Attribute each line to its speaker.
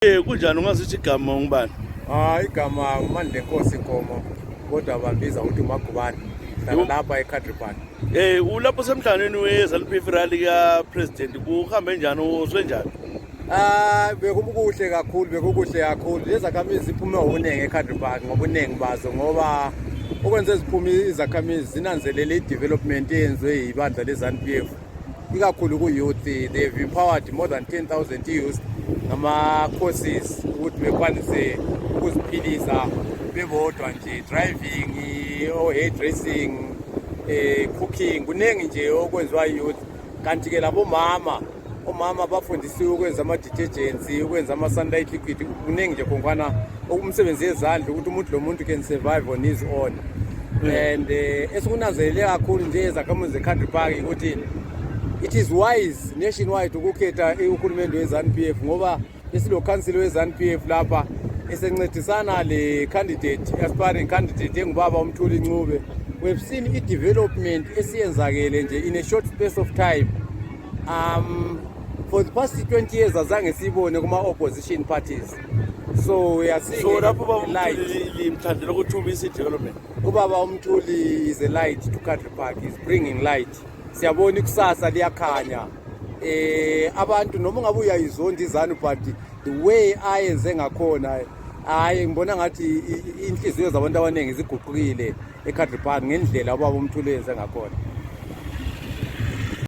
Speaker 1: Kunjani ungasithi igama ngubani?
Speaker 2: Igama uMandla Nkosi Nkomo kodwa bambiza ukuthi uMagubane lapha eCowdray Park.
Speaker 1: Ulapho semhlanganweni we-ZANU-PF rally ka-president kuhambe njani uzwe njani?
Speaker 2: Bekukuhle kakhulu. Lezakhamizi iphume ngobuningi eCowdray Park ngobuningi bazo ngoba okwenze ziphume izakhamizi zinanzelele i-development eyenziwe yibandla le-ZANU-PF ikakhulu ku-youth. They've empowered more than 10,000 youth ngama-courses ukuthi bekwanise ukuziphilisa bebodwa nje, driving, hairdressing, cooking, kuningi nje okwenziwa youth. Kanti-ke labo omama bafundisiwe ukwenza ama-detergents, ukwenza ama-sunlight liquid, kuningi nje khonkhwana umsebenzi yezandla ukuthi umuntu lo muntu can survive on his own. And esikunanzelele kakhulu nje ezakhamuzi zeCowdray Park ukuthi it is wise nationwide ukukhetha uhulumende we-ZANU-PF ngoba esilo council we-ZANU-PF lapha esencedisana le candidate, aspiring candidate engubaba Mthuli Ncube. We've seen i-development esiyenzakele nje in a short space of time. For the past 20 years azange sibone kuma-opposition parties. So we are seeing
Speaker 1: lapho
Speaker 2: light.
Speaker 1: Limthandela ukuthi ubise i-development.
Speaker 2: Ubaba Mthuli is a light to Cowdray Park. He's bringing light. Siyabona ikusasa liyakhanya. Abantu noma ngabe uyayizonda izanu but the way ayenze ngakhona ngibona ngathi inhliziyo zabantu abaningi ziguqukile eCowdray Park ngendlela ubaba Mthuli enze ngakhona.